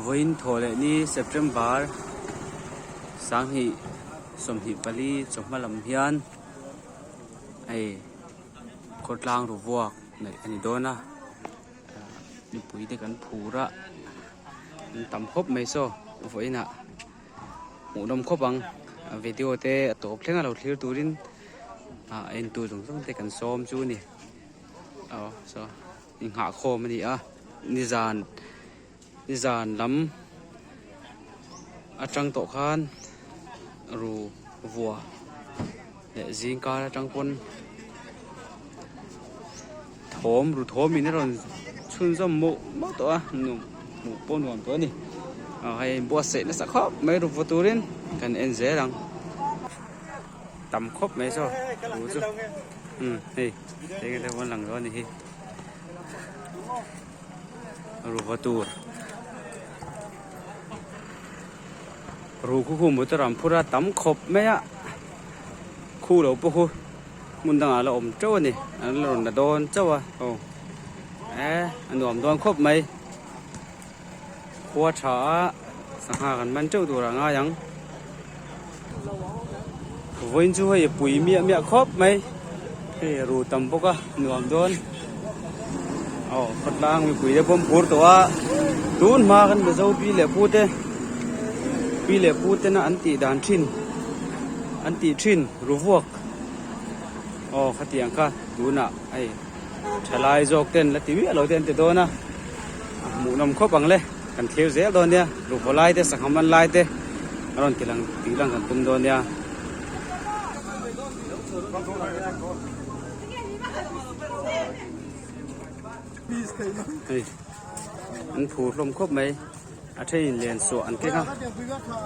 Vawiin thawh leh ni September 2024 chawhma lam hian hei khawtlang ruvuak neih a ni dawn a mipui te kan phur a an tam khawp mai saw vawiin ah hmuhnawm khawp ang video te a tawp thleng a lo thlir turin ah a entu zawng zawng te kan sawm chu a ni aw saw inghah khawm a ni a nizan nizan lam atang tawh khan ru vua leh zing kar atang pawn thawm ru thawm in a rawn chhunzawm mawh mawh tawh a nuam hmuh pawh nuam tawh a ni aw hei buatsaih nasa khawp mai ru vaw turin kan en zel ang tam khawp mai saw ru chu umm hei enge te pawh an lang dawn a ni hi ru vaw tur ru khu khu motor an phur a tam khawp mai a khu lo pawh khu hmun dangah a la awm teuh a ni an la rawn la dawn chauh a aw eh a nuam dawn khawp mai khua tha a sangha kan man teuh tur ah ngai ang vawiin chu hei a pui miah miah khawp mai hei a ru tam bawk a nuam dawn aw khawtlang mipui te pawh an phur tawh a tun hma kan mizo pi leh pu te pi leh pu tena an tih dan thin an tih thin ru vuak aw khatiang kha tunah hei thalai zawk ten la ti miah lo te an ti dawn a a hmuhnawm khawp ang le kan thlir zel dawn nia ruhvaw lai te sangha man lai te a rawn ti lang tih lang kan tum dawn nia. Hei an phur hlawm khawp mai a thenin len suah an keng a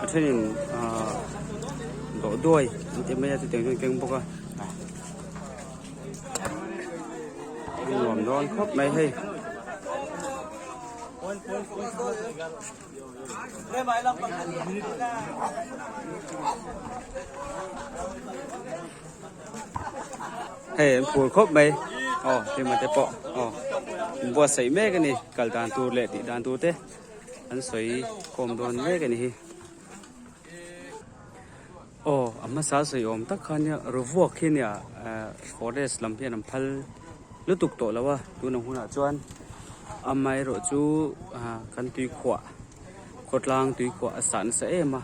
a thenin ahh dawh duai an ti mai a chutiang chu an keng bawk a. Nuam dawn khawp mai hei. Hei an phur khawp mai aw hlim te pawh aw buatsaih mek a ni kal dan tur leh tih dan tur te an sawi khawm dawn mek a ni hi. Aw a hmasa sawi awm tak kha nia ruvuak hi nia forest lam hian an phal lutuk tawh lo a tuna hunah chuan amaherawh chu kan tuikhuah khawtlang tuikhuah a sah nasa em a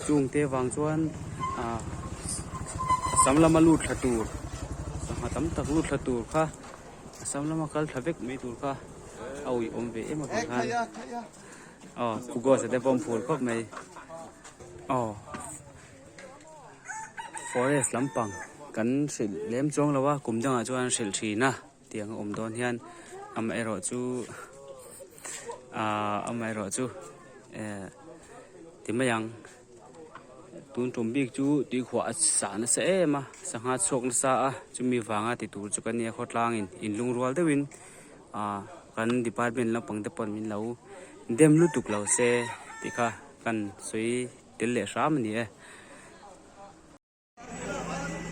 chung te vang chuan sam lama lut thla tur sangha tam tak lut thla tur kha a sam lama kal thla vek mai tur kha a uiawm ve em avang khan. Aw Kugos te pawh an phur khawp mai aw forest lampang kan hrilh lem chuang lo a kum dangah chuan an hrilh thin a tiang a awm dawn hian amaherawh chu ahh amaherawh chu eh ti mai ang tun tum bik chu tuikhuah a sah nasa em a sangha chhuak nasa a chumi vanga ti tur chu ka nia khawtlangin inlungrual deuhin. Ahh kan department lampang te pawn min lo dem lutuk lo se tih kha kan sawi tel leh hram a ni e.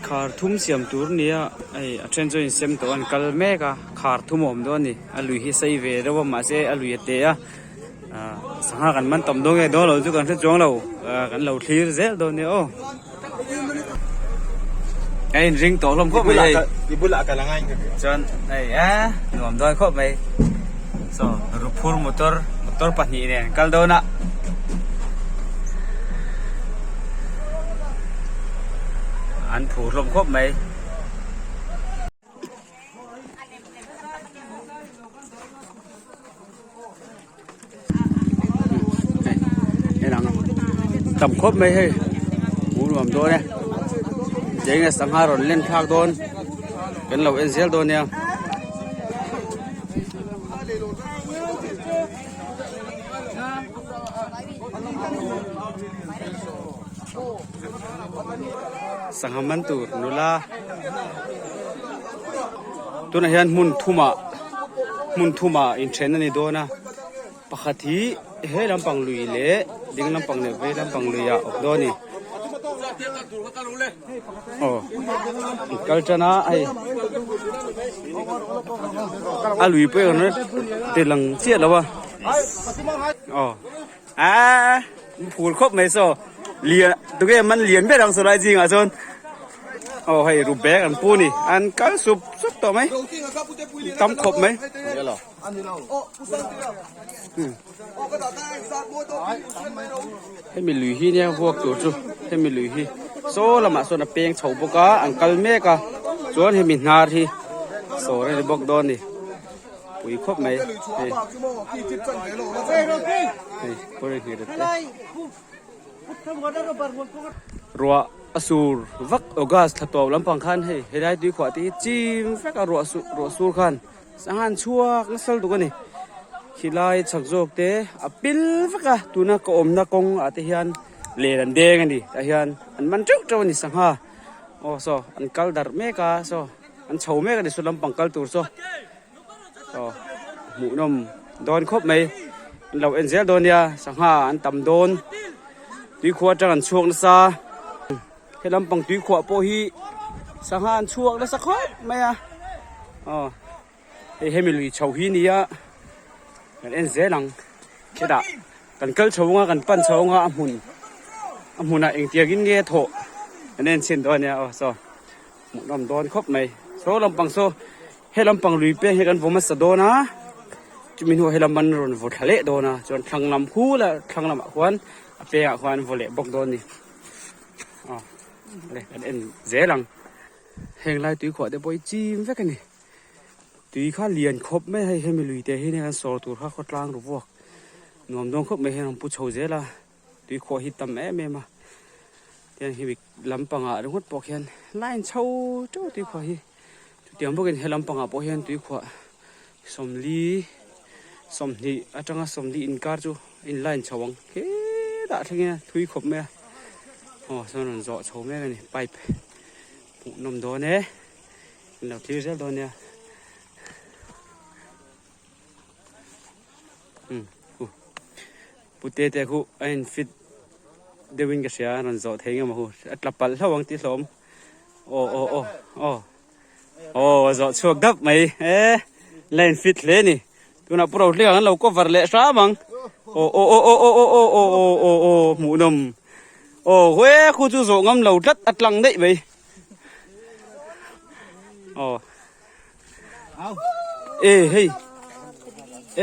Khar thum siam tur a ni a hei a then chu a insem tawh a an kal mek a khar thum a awm dawn a ni a lui hi sei ve deuh a mahse a lui a te a ahh sangha kan man tam dawn nge dawn lo chu kan hre chuang lo ahh kan lo thlir zel dawn nia aw. A in ring tawh hlawm khawp mai hei. I bulah ka la ngai ka nia. Chuan hei a nuam dawn khawp mai. So Ruphur motor motor pahnih nen kal dawn a. An phur hlawm khawp mai. Tam khawp mai hei hmuh nuam dawn e cheng e sangha rawn len thlak dawn kan lo en zel dawn nia. Sangha man tur nula tunah hian hmun thumah hmun thumah inthen a ni dawn a pakhat hi he lampang lui leh ding lampang leh vei lampang lui ah a awm dawn a ni aw an kal tan a hei a lui pawh hi ti lang chiah lo a aw. A phur khawp mai saw lian tunge man lian ber ang saw lai zingah chuan aw hei ru bag an pu ni an kal sup sup tawh mai tam khawp mai. Hemi lui hi nia vuak tur chu hemi lui hi saw lamah sawn a peng chho bawk a an kal mek a chuan hemi hnar hi sawr a ni bawk dawn a ni pui khawp mai hei hei pawr hi te ruah a sur vak august thla tawp lampang khan hei helai tuikhuah te hi chim vek a ruah ruah sur khan. Sanghan chhuak nasal tuk a ni. Khilai chhak zawk te a pil vek a, tuna ka awmna kawng ah te hian len an deng a ni. Tah hian an man teuh teuh a ni sangha. Aw saw an kal darh mek a saw an chho mek a ni saw lampang kal tur saw. Aw hmuhnawm dawn khawp mai. An lo en zel dawn nia sangha an tam dawn. Tuikhua atang an chhuak nasa. He lampang tuikhuah pawh hi sangha an chhuak nasa khawp mai a aw hei hemi lui chho hi nia kan en zel ang hetah kan kal chho anga kan pan chho anga a hmun a hmunah engtiang in nge thawh kan en chhin dawn ania aw saw hmuhnawm dawn khawp mai saw lampang saw he lampang lui peng hi kan vaw hmasa dawn a chumi hnuah he lam an rawn vaw thla leh dawn a chuan thlang lam hul a thlang lamah khuan a pengah khuan an vaw leh bawk dawn a ni. Aw le kan en zel ang heng lai tui khuah te pawh hi chim vek a ni tui kha lian khawp mai hei hemi lui te hi kan sawr tur kha khawtlang ru vuak nuam dawn khawp mai hian an pu chho zel a tui khuah hi tam em em a tiang hemi lampangah ringawt pawh khian line chho teuh tui khuah hi chutiang bawkin he lampangah pawh hian tui khuah 40 20 atanga 40 inkar chu a in line chho ang hetah thleng hian thui khawp mai a aw sawn rawn zawh chho mek a ni pipe hmuhnawm dawn e in lo thlir zel dawn nia umm hu pute te khu a in fit deuhin ka hria a rawn zawh thei ngemaw hu a tla palh hlauh ang tih hlawm aw aw aw aw. Aw a zawh chhuak dap mai e la in fit hle ni tunah pu Rohliang an lo cover leh hram ang aw aw aw aw aw aw aw aw aw aw hmuhnawm aw he khu chu zawh ngam lo tlat a tlang daih mai aw e hei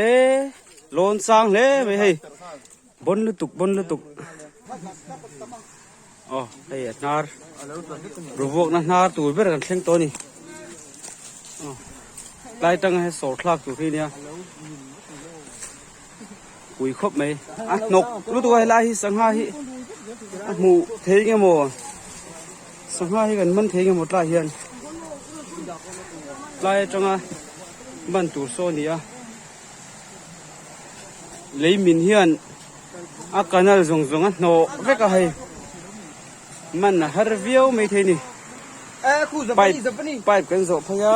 e lawn sang hle mai hei bon lutuk bon lutuk Aw hei a hnar ruvuakna hnar tur ber kan thleng tawh a ni aw tlai tanga he sawr thlak tur hi a nia pui khawp mai a hnawk lutuk a helai hi sangha hi a hmuh thei nge maw sangha hi kan man thei nge maw tlai hian tlai atanga man tur saw a ni a lei min hian. A canal zawng zawng a hnawh vek a hei man a har viau mai thei ni pipe pipe kan zawh phei a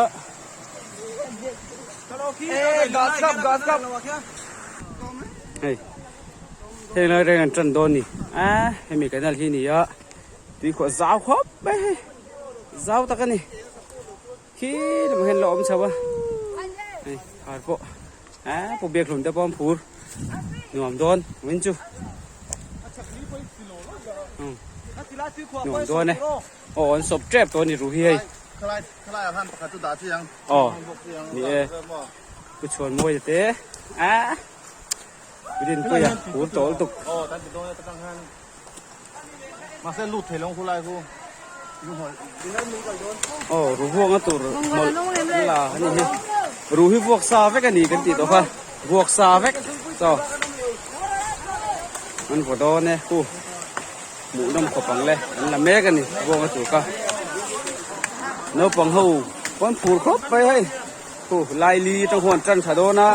hei heng lai reng an tan dawn ni a hemi canal hi ni a tui khuah zau khawp mai hei zau tak a ni khi lamah hian la awm chho a hei har pawh a pu biakhlum te pawh an phur nuam dawn vawiin chu nuam dawn e aw an sawp tep tawh a ni ruh hi hei aw ni e pu chhuan mawi te a pu dinpuia phur tawh lutuk. Aw ru vuak na tur mawlh la a ni hi ru hi vuak sa vek a ni kan tih tawh kha vuak sa vek chaw an vaw dawn e hu hmuhnawm khawp ang le an la mek a ni vuak na tur kha naupang ho pawn phur khawp mai hei hu laili atang huan tan tha dawn a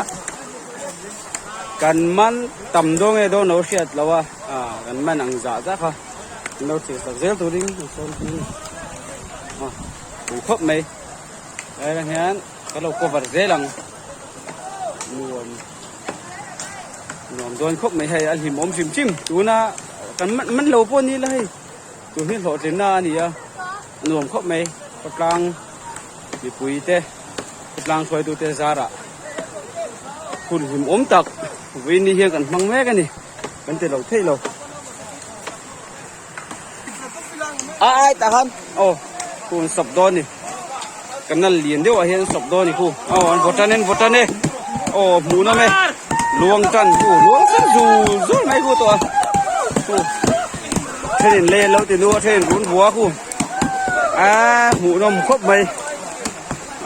kan man tam dawn nge dawn lo hriat lo a ah kan man ang zah zah kha an lo thlir sak zel turin an sawn thung a ni aw pui khawp mai lai ah hian ka lo cover zel ang nuam nuam dawn khawp mai hei a hlimawm hrim hrim tuna kan man man lo pawh ni la hei tun hi hlawhtlinna a ni a nuam khawp mai khawtlang. Mipui te khawtlang hruaitu te zarah hun hlimawm tak vawiin ni hian kan hmang mek a ni. Kan ti lo thei lo. A ai tah khan aw khu an sawp dawn ni. Canal lian deuh ah hian an sawp dawn ni khu. Aw an vaw tan e an vaw tan e. Aw hmuh nawm e. Luang tan khu luang tan zur zur mai khu tawh a. Khu then in lei an lo ti nu a then in run bua khu. A hmuh nawm khawp mai.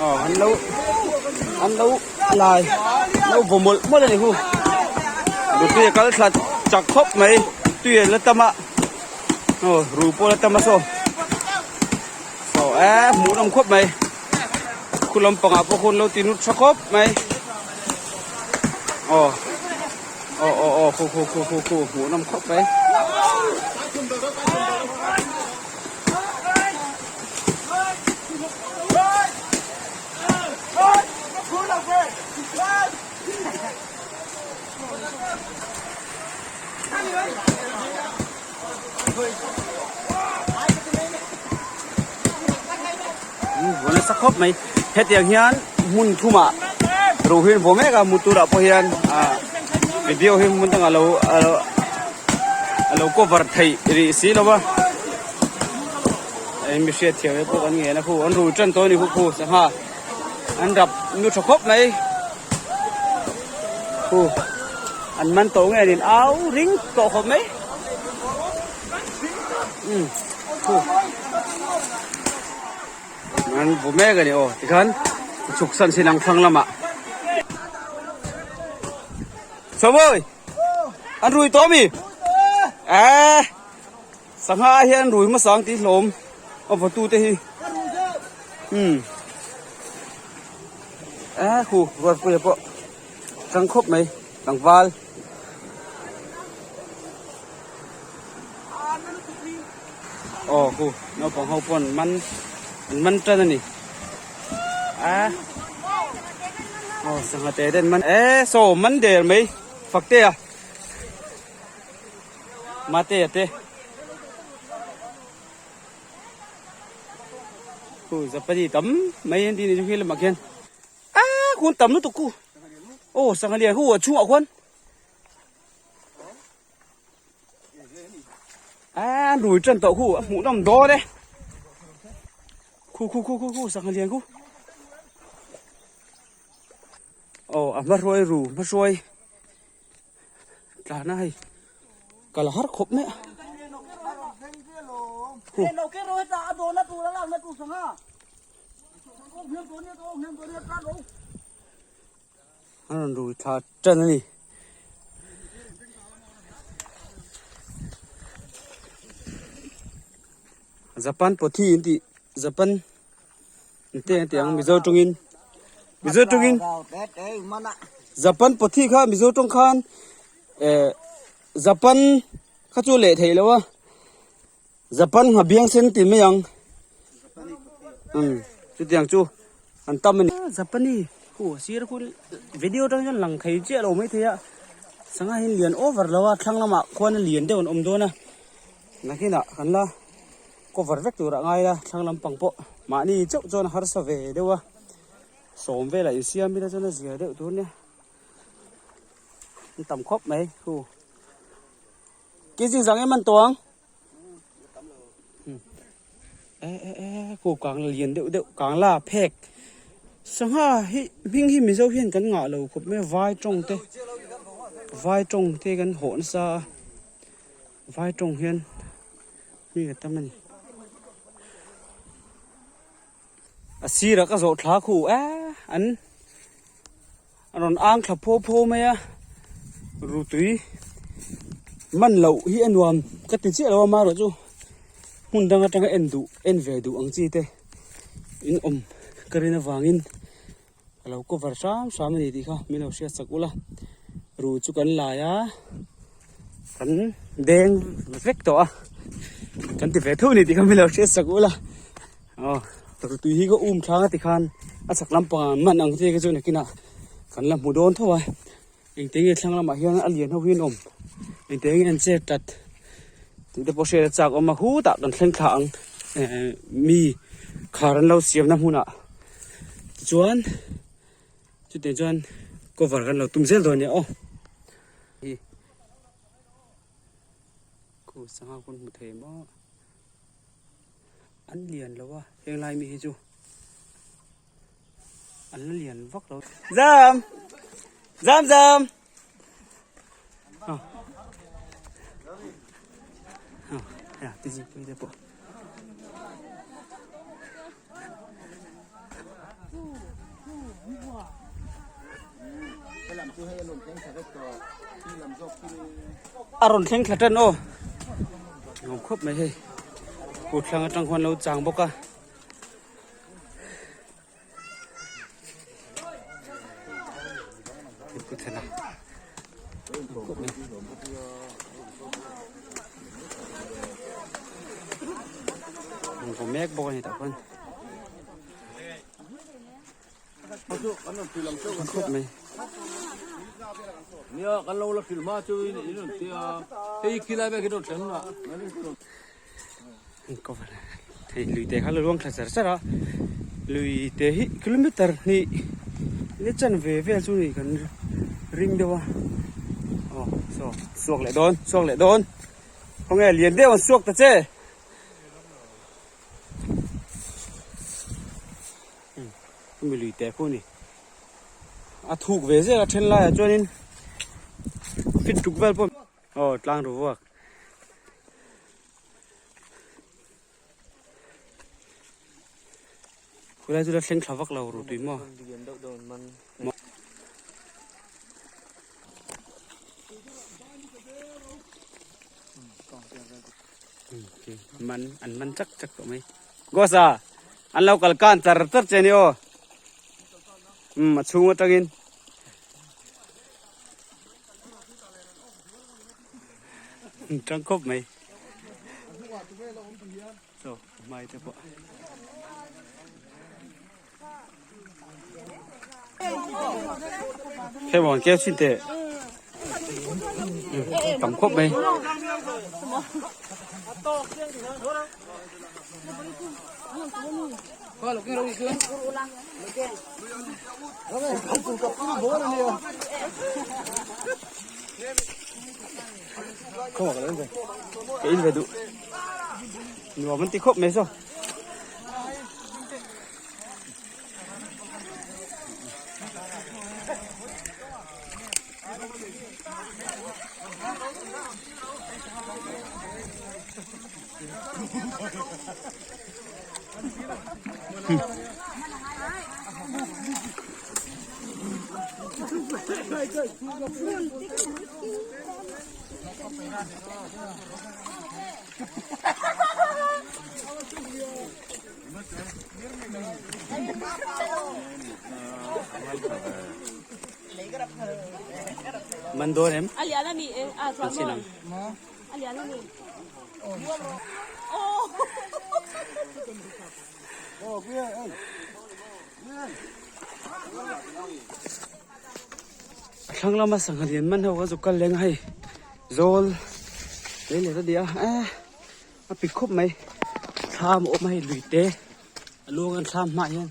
Aw an lo an lo lai lo vaw mawlh mawlh a ni hu tui a kal thla chak khawp mai tui a la tam a aw ru pawh a la tam a saw saw eh hmuh nawm khawp mai khu lampangah pawh khuan lo ti nut tha khawp mai aw aw aw aw khu khu khu khu khu hmuh nawm khawp mai. Nasa khawp mai hetiang hian hmun thumah ro hi an vaw mek a hmu turah pawh hian ah video hi hmun dangah lo a lo cover theih rih si lo va. Eng mi hriat thiam te pawh kan ngen a khu an rui tan tawh a ni khu khu sangha an rap nu tha khawp mai khu an man tawh nge an in au ring tawh khawp mai um khu an bu mek a ni aw tikhan chhuk san sin ang thlang lamah Sawmawi an rui tawh a mi eh. Sangha ah hian rui hmasa ang tih hlawm a vawtu te hi umm eh khu ruatpuia pawh tang khawp mai tlangval aw khu naupang ho pawn man an man tan a ni ah aw sangha te te an man eh saw man der mai faktea. Mate a te khu zapani tam mai an tih ni chu khi lamah khian ah khuan tam lutuk khu aw sangha lian khu a chhungah khuan ah lui tan tawh khu a hmuh nawm dawn e khu khu khu khu khu sangha lian khu aw a hma hruai ru hma hruai. Tlana hei kal har khawp mai a. A rawn rui thla tan a ni. Japan pothi an tih Japan te an ti ang Mizo tawngin Mizo tawngin Japan pothi kha Mizo tawng khan eh Japan kha chu leh theih loh a Japan ngha biang sen tih mai ang um chutiang chu an tam a ni Japani khu sir khu video atang hian lang thei chiah lo mai thei a sangha hi lian over lo a thlang lamah khuan a lian deuh an awm dawn a nakinah kan la. Cover vek tur ah ngai a thlang lampang pawh mahni chauh chuan a harsa ve deuh a sawm velah insiam ila chuan a zia deuh tur nia an tam khawp mai hu kg zang em an tawng e e e khu kang lian deuh deuh kang la phek sangha hi hming hi mizo hian kan ngah lo khawp mai a vai tawng te vai tawng te kan hawh nasa a vai tawng hian. Mi ka tam a ni. A sirah ka zawh thla khu a an a rawn ang thla phaw phaw mai a rutui man loh hi a nuam ka ti chiah lo a amaherawh chu hmun dang atanga en duh en ve duh ang chi te in awm ka rin avangin ka lo cover hram hram a ni tih kha min lo hriat sak ula ru chu kan lai a kan deng vek tawh a kan ti ve tho a ni tih kha min lo hriat sak ula aw ru tui hi ka um thlang a tikhan a chhak lampangah man ang te kha chu nakinah kan la hmu dawn tho a engte nge thlang lamah hian a lian ho hi an awm engte nge an chet tat tih te pawh hriat a chak awm a hutah kan thleng thla ang eh mi khar an lo siamna hmunah tichuan chutiang chuan cover kan lo tum zel dawn nia aw. Khu sangha hun hmu thei maw an lian lo a heng lai mi hi chu an la lian vak lo. Zam! Zam zam! A rawn thleng thla tan aw nuam khawp mai hei kut thlang atang khuan lo chang bawk a. Mek bawk a ni tah khuan khawp mai. Nia kan lo la hrilh hma chu in in rawn tia hei khilai vel khi rawn thleng a. Cover hei lui te kha la luang thla char char a lui te hi kilometer hnih le chan ve vel chu ni kan ring deuh a aw saw suak leh dawn suak leh dawn khawnge lian deuh an suak ta che. Hemi lui te khu a ni a thuk ve zel a then laiah chuanin fit tuk vel pawh aw tlang ru vuak. Khulai chu la thleng thla vak lo ru tui maw. Man an man chak chak tawh mai. Gosa an lo kal kan char char che ni aw. Um a chhung atangin. Tang khawp mai. Chaw hmai te pawh. Hei bọn kêu xin tệ tầm khốp mày Cái in về đủ Nuam an ti khawp mai saw. Man dawn em? An sin ang. A thlang lama sangha lian man ho kha chu kal leng a hei zawl lei leh ta nia eh a pik khawp mai thlam a awm a hei lui te a luang an thlam hmaah hian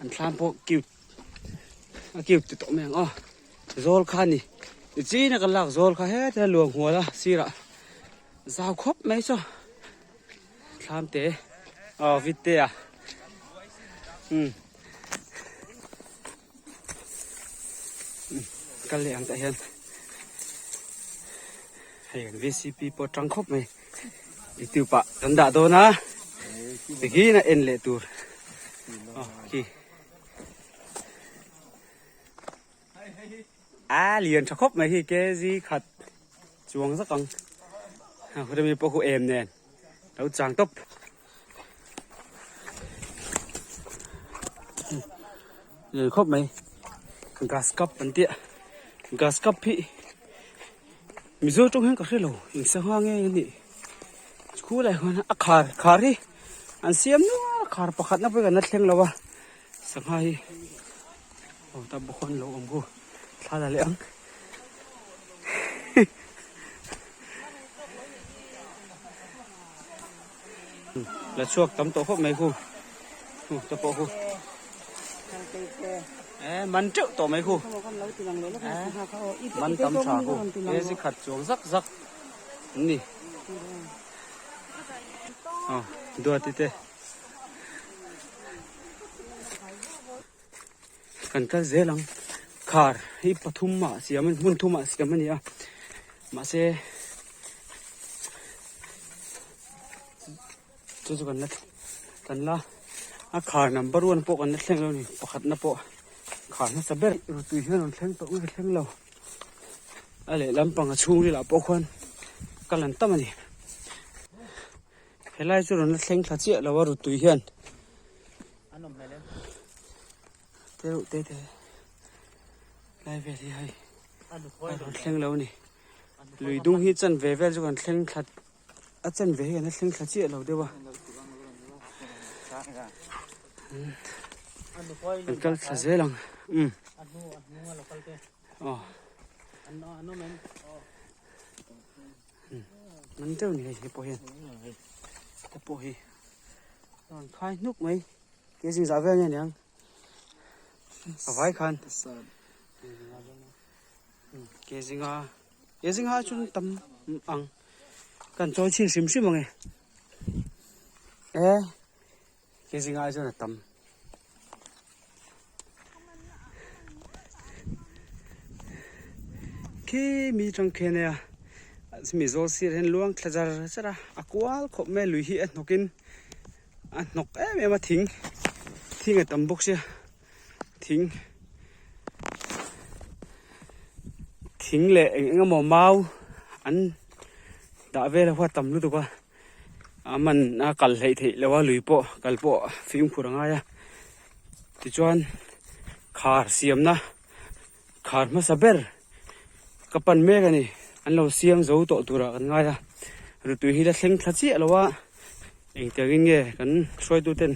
an thlam pawh cute a cute ti tawh mai ang aw zawl kha a ni nichin a kan lak zawl kha heta luang hual a sirah zau khawp mai chaw. Thlam te aw vit te a um kal leh ang tah hian hei kan vcp pawh tang khawp mai youtube ah kan dah dawn a tikhin a en leh tur aw khi a lian tha khawp mai hi kg khat chuang zak ang remi pawh khu em nen lo chang tawp lian khawp mai gas cup an tia gas cup hi mizo tawng hian ka hre lo eng sangha nge a nih khulai khuan a khar khar hi an siam nual a khar pakhat na pawh kan la thleng lo a sangha hi. Aw ta bawk an lo awm hu thla la leh ang la chhuak tam tawh khawp mai khu hu ta pawh khu e man teuh tawh mai khu man tam tha khu e zikhat chuang zak zak. an ni. Aw Duati te. Kan kal zel ang khar hi pathum ah siam a hmun thum ah siam a ni a mahse chu chu kan la kan la a khar number one pawh kan la thleng lo a ni pakhat na pawh khar hmasa ber tui hian a rawn thleng tawh nge ka thleng lo a lehlam pang a chhungril ah pawh khuan kal an tam a ni. Helai chu rawn la thleng thla chiah lo a rutui hian te reuh te te lai vel hi hei a rawn thleng lo a ni lui dung hi chan ve vel chu kan thleng thla a chan ve hi kan la thleng thla chiah lo deuh a kan kal thla zel ang umm aw. Man deuh ni hei he pawh hian te pawh hi a rawn khai hnuk mai ke zing zah vel nge niang a vai khan ke zinga ke zinga chuan tam ang kan chawi chhin hrim hrim ang e e ke zinga chuan a tam. Khi mi tang khian nia chumi zawl sir hian luang thla zar zar a a kual khawp mai a lui hi a hnawk in a hnawk em em a thing thing a tam bawk sia thing thing leh eng eng emaw mau an dah vel a huat tam lutuk a. A man a kal hleih theih loh a lui pawh kal pawh fimkhur a ngai a tichuan khar siamna khar hmasa ber ka pan mek a ni an lo siam zo tawh turah kan ngai a rutui hi la thleng thla chiah lo a engtiangin nge kan hruaitu ten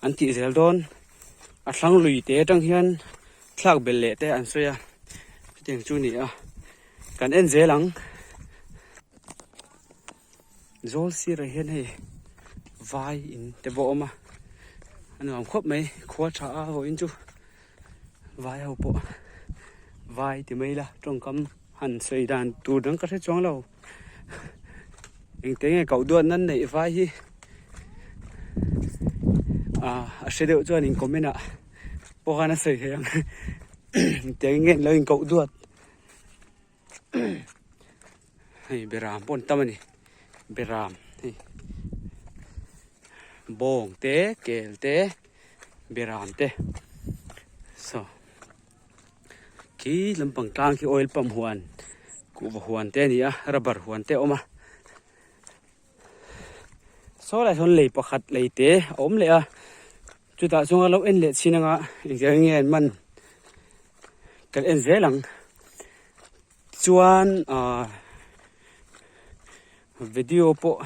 an tih zel dawn a thlang lui te atang hian thlak belh leh te an sawi a chutiang chu a ni a kan en zel ang. Zawl sirah hian hei vai in te pawh a awm a a nuam khawp mai khua tha a vawiin chu vai ho pawh vai ti mai ila tawngkam han sawi dan tur dang ka hre chuang lo engte nge koh duat nan neih vai hi ah a hre deuh chuan in comment ah pawh khan a sawi thei ang engte nge an lo in koh duat. Hei beram pawh an tam a ni beram hei bawng te kel te beram te saw khi lampang tlang khi oil pump huan kuhva huan te a ni a rubber huan te a awm a saw lai sawn lei pakhat lei te a awm leh a chutah chuan a lo en leh chin anga engtiang nge an man. Kan en zel ang chuan ahh video pawh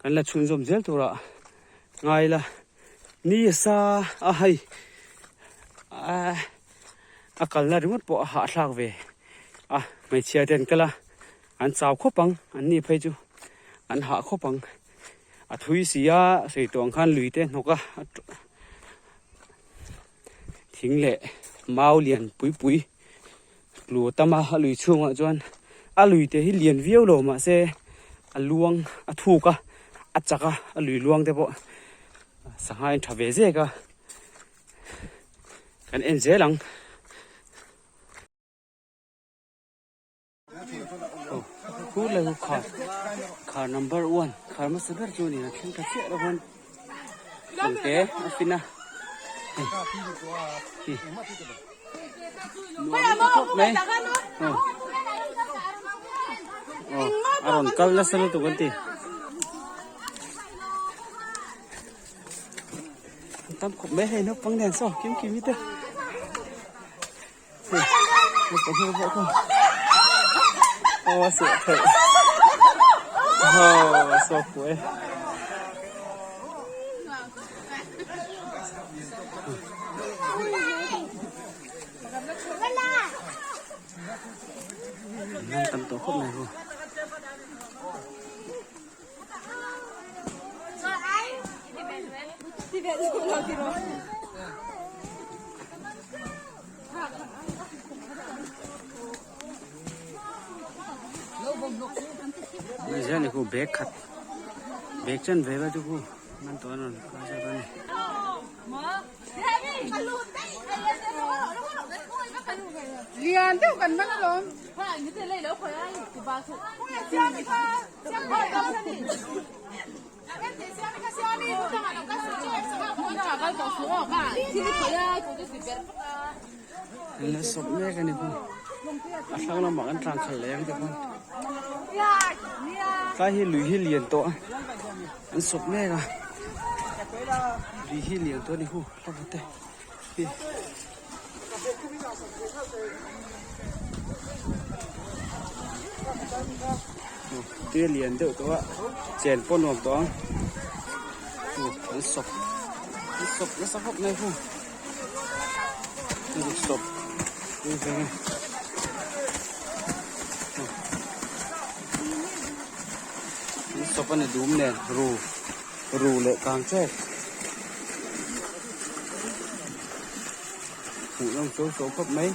kan la chhunzawm zel turah ngai ila ni a sa a hei ahh a kalna ringawt pawh a hahthlak ve a hmeichhia te an kal a an chau khawp ang an ni phei chu an hah khawp ang a thui si a sawi tawh ang khan lui te hnawk a. Thing leh mau lian pui pui tlu a tam a a lui chhungah chuan a lui te hi lian viau lo mahse a luang a thuk a a chak a a lui luang te pawh sangha in tha ve zek a kan en zel ang. Khu lai khu khar khar number one khar hmasa ber chu a ni a thleng ta chiah lo khan awmte a fin a hei hi nuam a ti khawp mai aw aw a rawn kal nasa lutuk an ti an tam khawp mai hei naupang nen saw kim kim hi te. Tam tawh khawp mai ho. Zel ni khu bag khat bag chen ve ve chu khu man tawh an rawn kai zawk a ni. An la sawp mek a ni bawk a hrang lamah kan tlan khalh leh ang te khan tlai hi lui hi lian tawh a an sawp mek a lui hi lian tawh a ni hu hlauh te hi. Tui a lian deuh tawh a chen pawh nuam tawh ang an sawp an sawp nasa khawp mai hu an sawp an sawp a ni dum nen ru ru leh kang tep. Hmuh nawm chau chau khawp mai.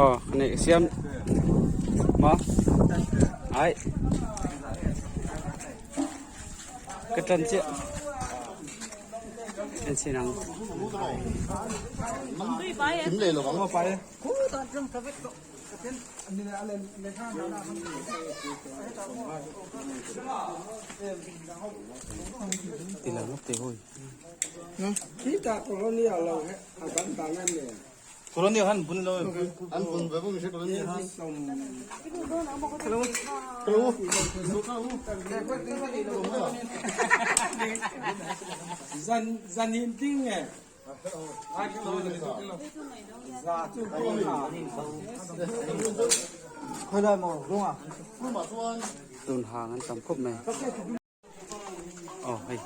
Aw ka neih siam maw ai ka tan chiah en chin ang. Ti lang ngawt teh hawi. Tun hang an tam khawp mai. Aw hei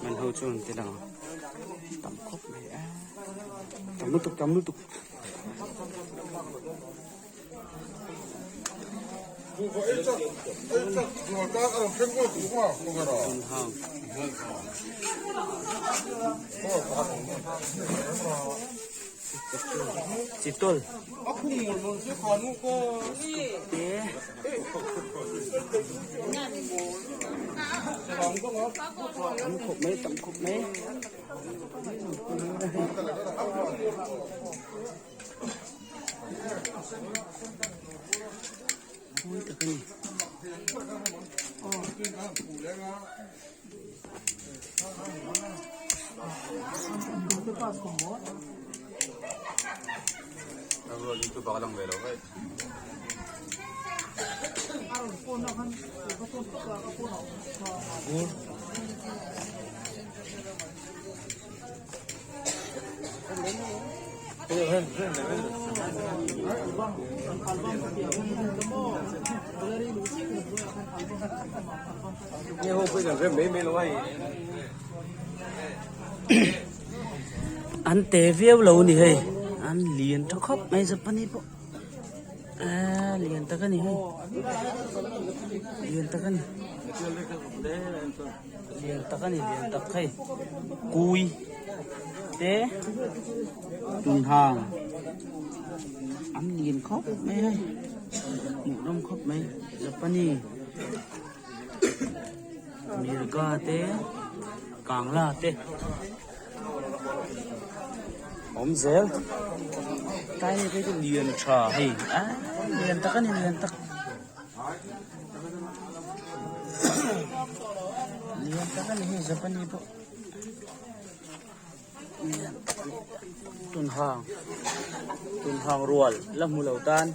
man ho chu an ti lang a tam khawp mai a tam lutuk tam lutuk. Tun hang. Chitol. Te. Tam khawp mai tam khawp mai. Mawi tak a ni. An te viau lo a ni hei an lian tha khawp mai Japanese pawh aaa lian tak a ni hei lian tak a ni lian tak a ni lian tak hei kui te tunhang an lian khawp mai hei hmuh nawm khawp mai Japanese. Mirga te Kangla te awm zel tlai hei phei chu lian tha hei ah lian tak a ni lian tak lian tak a ni hei Japanese pawh lian tak a ni tunhang tunhang rual la hmu lo tan.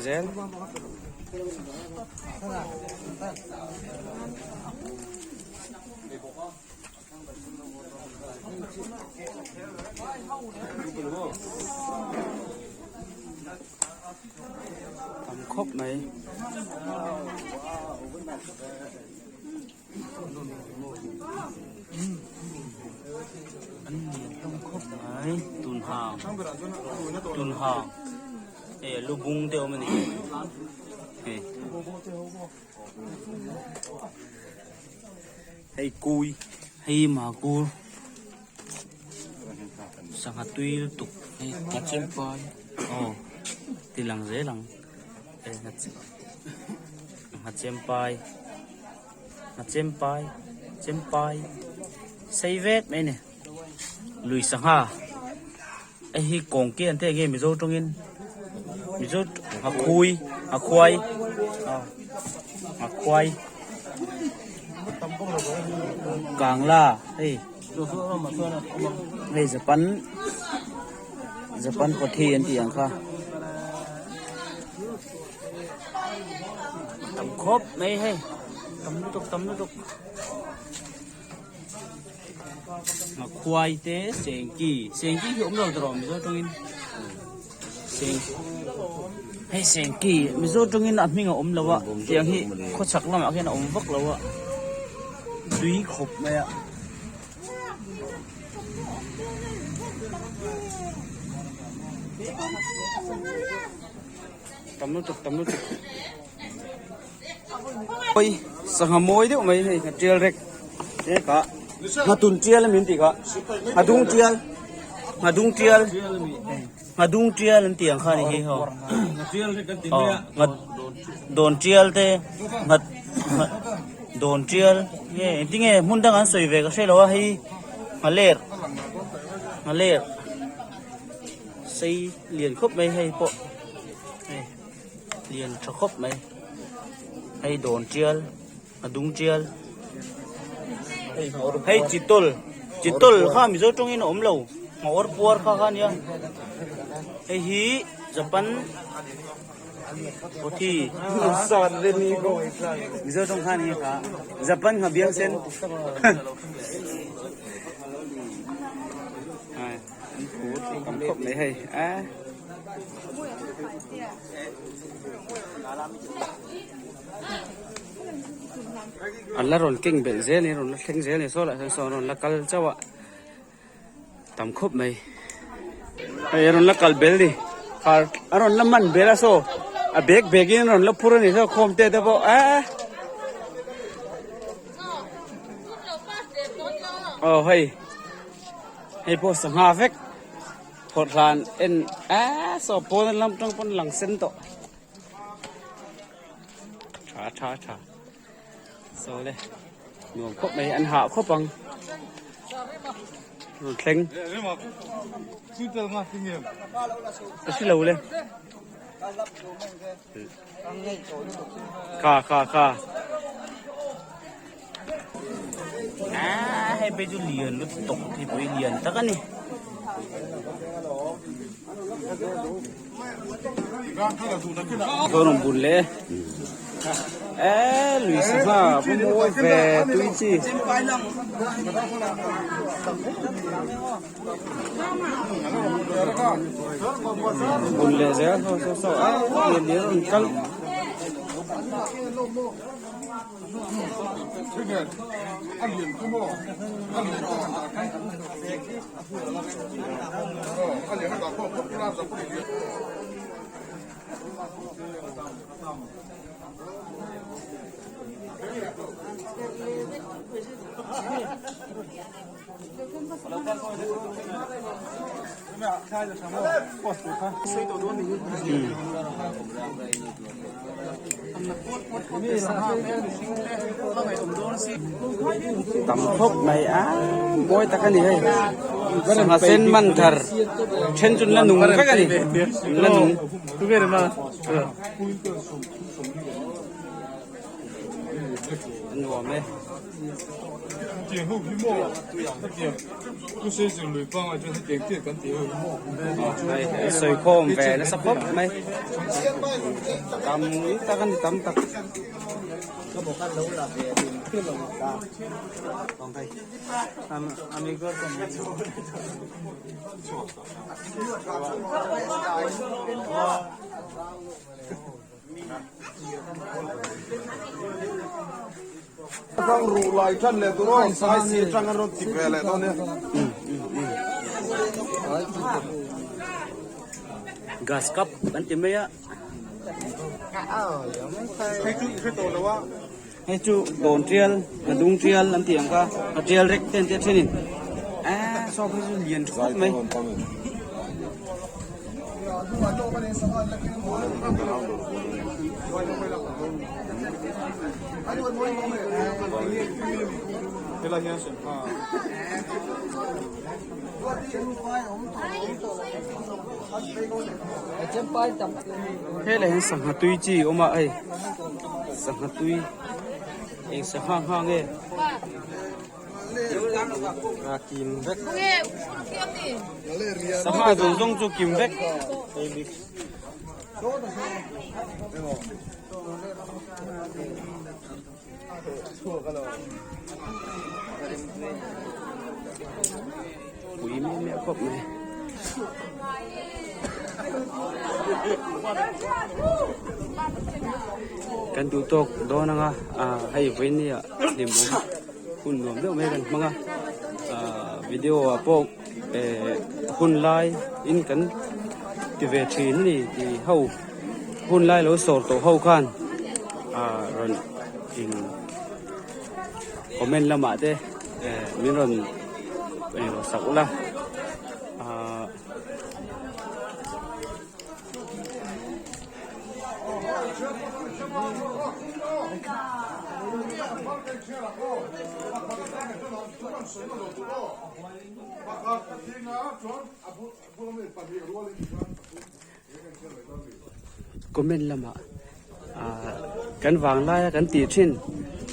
Zel. Tam khawp mai. An lian hlawm khawp mai tun hang tun hang eh lu bung te awm a ni hei hei kui hei makur sangha tui lutuk hei aw ti lang zel ang. Nghachempai nghachempai chempai sei vek mai a ni lui sangha hei hi kawng ke an tih ang nge mizo tawngin mizo nghakhui nghakhuai aw nghakhuai kangla hei hei japan. Japan pawthi an tih ang kha tam khawp mai hei tam lutuk tam lutuk ngakhuai te sengki sengki hi awm lo tawh mizo tawngin seng hei sengki mizo tawngin a hming a awm lo a tiang hi khawchhak lamah khian a awm vak lo a tui khawp mai a. Tam lutuk tam lutuk oi sangha mawi deuh mai hei a tial rek e ka nghatun tial a min tih kha nghadung tial nghadung tial nghadung tial an tih ang kha a ni hi ho aw dawn tial te nghat Dawn tial nge engtin nge hmun dang an sawi ve ka hre lo a hei nghaler nghaler sei lian khawp mai hei pawh hei lian tha khawp mai hei dawn tial a dung tial hei chitawl chitawl kha mizo tawngin a awm lo ngawr puar kha kha ania hei hi japan. Pawthi Mizo tawng khan hi kha Japan kha biang sen ai an phut tam khawp mai hei a an la rawn keng belh zel a ni rawn la thleng zel a ni saw lah hian saw rawn la kal chauh a. Tam khawp mai. Hei a rawn la kal bel ni. Khar a rawn la man bel a saw. A bag bag in a rawn la phur a ni saw khawm te te pawh eh. Aw hei. Hei pawh sangha vek. Phawrh hlan en eh saw pawn lam tang pawn lang sen tawh. Tha tha tha. Saw le nuam khawp mai an hah khawp ang rawn thleng ka hre lo le kha kha kha ah hei phei chu lian lutuk hi pawh hi lian tak a ni. Rawn bun leh e lui sangha va mawi ve tui chi. Bun leh zel saw saw saw a lian lian rawn kal. Tam khawp mai a mawi tak a ni hei sangha sen man thar then chu la nung vek a ni la nung nuam e. Sawi khawm ve nasa khawp mai tam tak a ni tam tak. Rang ruh lai tan leh tur aw sai si atang an rawn ti ve leh dawn nia. Gas cup an ti mai a. Hei chu i hre tawh lo a. Hei chu dawn tial a dung tial an tih ang kha a tial rek te an tia thenin eee saw phei chu lian khawp mai. Helai hian sangha tui chi a awm a hei sangha tui eng sangha ngha nge a kim vek sangha zawng zawng chu kim vek. Pui miah miah khawp mai. Kan duh tawk dawn anga ah hei vawiin ah hlimawm hun nuam deuh mai kan hmang a ah video ah pawh eh hun lai in kan ti ve thin a ni tih ho hun lai lo sawr tawh ho khan ah rawn in comment lamah te eh min rawn eng sak ula ah. Comment lamah ah kan vang laia kan tih thin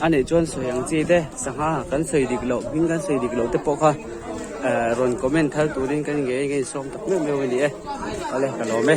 a nih chuan sawi ang chi te sangha kan sawi dik loh hming kan sawi dik loh te pawh kha eh rawn comment thar turin kan ngei ngei sawm tak meuh meuh a ni e awle ka lawm e.